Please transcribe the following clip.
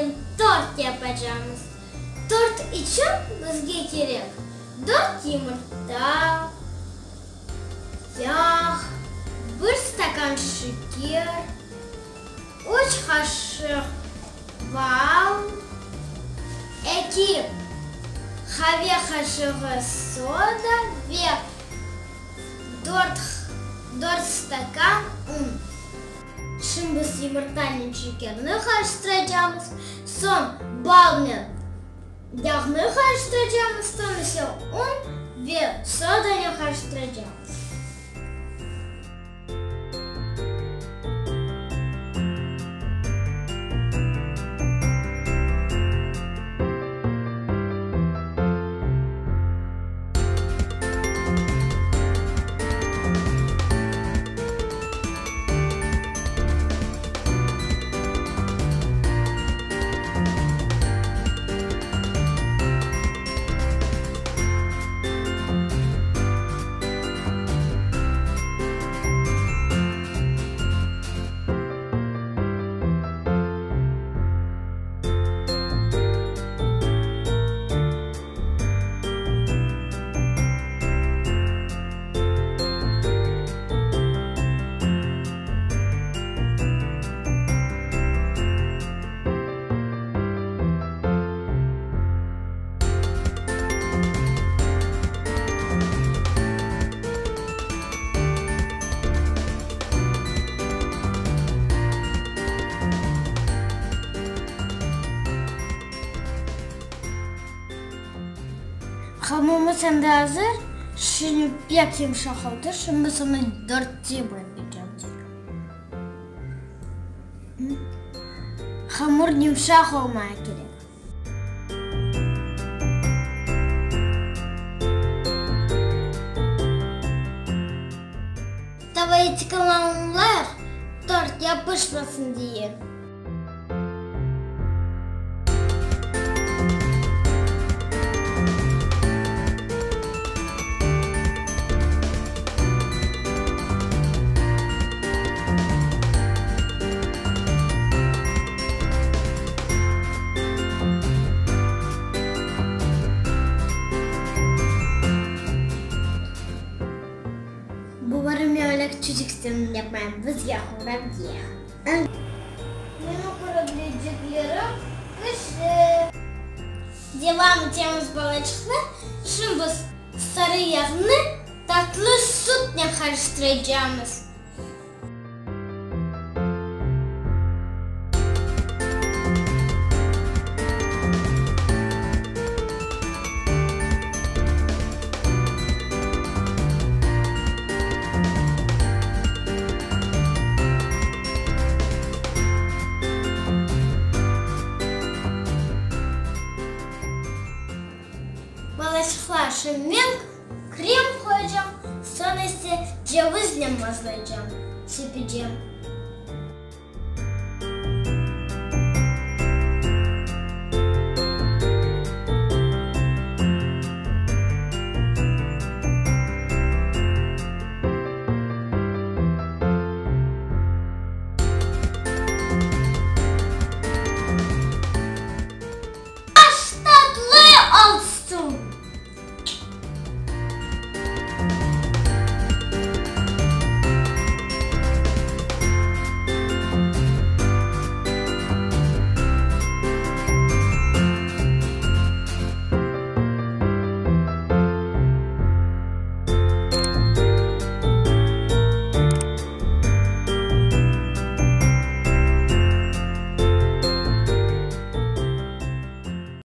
siznen tort yapacamız. Tort içün bizge kerek dört yımırta, yağ, bir stakan şeker, üç qaşıq bal, eki qave qaşığı soda ve dört stakan un. Şimdi biz yımırtanen şekerni qarıştıracamız, soñ balnen yağnı qarıştıracamız, soñ ise un ve sodanı qarıştıracamız. Hamurımız endi azır, şimdi pek yımşaq oldı, şimdi biz onı dörtke böleceğiz. Hamur yımşaq olmaya kerek. Tavayı tıqalanlar, tort yapışmasın diye. Bu arada men öyle küçücik istemim yapmayım, bizge qurabiye. Menim qurabiyeciklerim pişti. Devam etemiz, balaçıqlar. Şimdi biz sarı yağnı tatlı sütnen qarıştıracağımız. Balaçıqlar, şimdi men krem qoyacam, soñ ise ceviznen mazlaycam, sepecem.